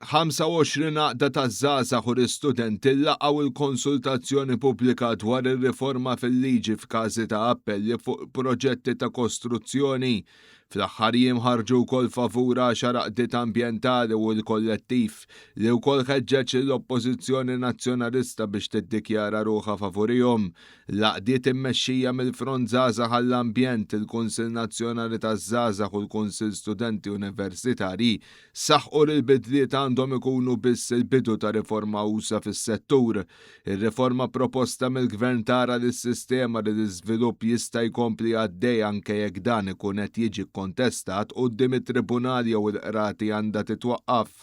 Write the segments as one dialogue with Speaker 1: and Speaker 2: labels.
Speaker 1: 25 għaqda taż-żgħażagħ u l-istudenti laqgħu l-konsultazzjoni pubblika dwar ir-riforma fil-liġi f'każi ta' appelli fuq proġetti ta' kostruzzjoni. Fl-aħħar jiem ħarġu wkoll favur għaxar għaqdiet ambjentali u l-Kollettiv, li wkoll ħeġġeġ lill-Oppożizzjoni Nazzjonalista biex tiddikjara ruħha favurihom. L-għaqdiet immexxija mill-Front Żgħażagħ għall-Ambjent, il-Kunsill Nazzjonali taż-Żgħażagħ u l-Kunsill Studenti Universitarji Saħqu li l-bidliet għandhom ikunu biss il-bidu ta' riforma usa' fis-settur. Ir-riforma proposta mill-Gvern tara li s-sistema li l-iżvilupp jista' jkompli għaddej anke jekk dan ikun qed jiġi kkontestat quddiem it-tribunal jew il-qrati għandha titwaqqaf.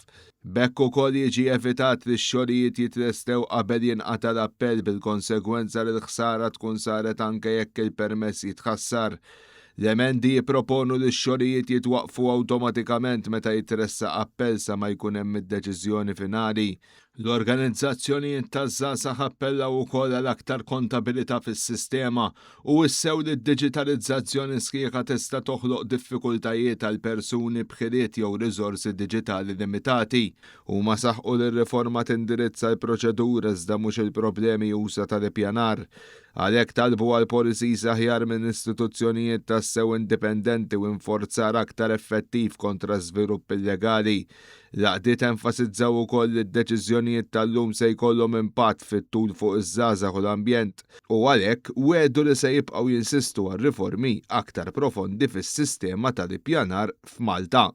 Speaker 1: B'hekk ukoll jiġi evitat li x-xogħlijiet jitlestew qabel jinqata' l-appell bil-konsegwenza li l-ħsara tkun saret anke jekk il-permess jitħassar. L-emendi jipproponu li x-xogħlijiet jitwaqqfu awtomatikament meta jitressaq appell sa ma jkun hemm id-deċiżjoni finali. L-organizzazzjonijiet taż-żgħażagħ appellaw ukoll għal aktar kontabilità fis-sistema u wissew li d-diġitalizzazzjoni sħiħa tista' toħloq diffikultajiet għal persuni b'ħiliet jew riżorsi diġitali limitati. Huma saħqu li r-riforma tindirizza l-proċedura iżda mhux il-problemi usa' tal-ippjanar. Għalhekk talbu għal policies aħjar minn istituzzjonijiet tassew indipendenti u inforzar aktar effettiv kontra żvilupp illegali. L-għaqdiet enfasizzaw ukoll li d-deċiżjonijiet tal-lum se jkollhom impatt fit-tul fuq iż-żgħażagħ u l-ambjent u għalhekk wegħdu li se jibqgħu jinsistu għal riformi aktar profondi fis-sistema tal-ippjanar f'Malta.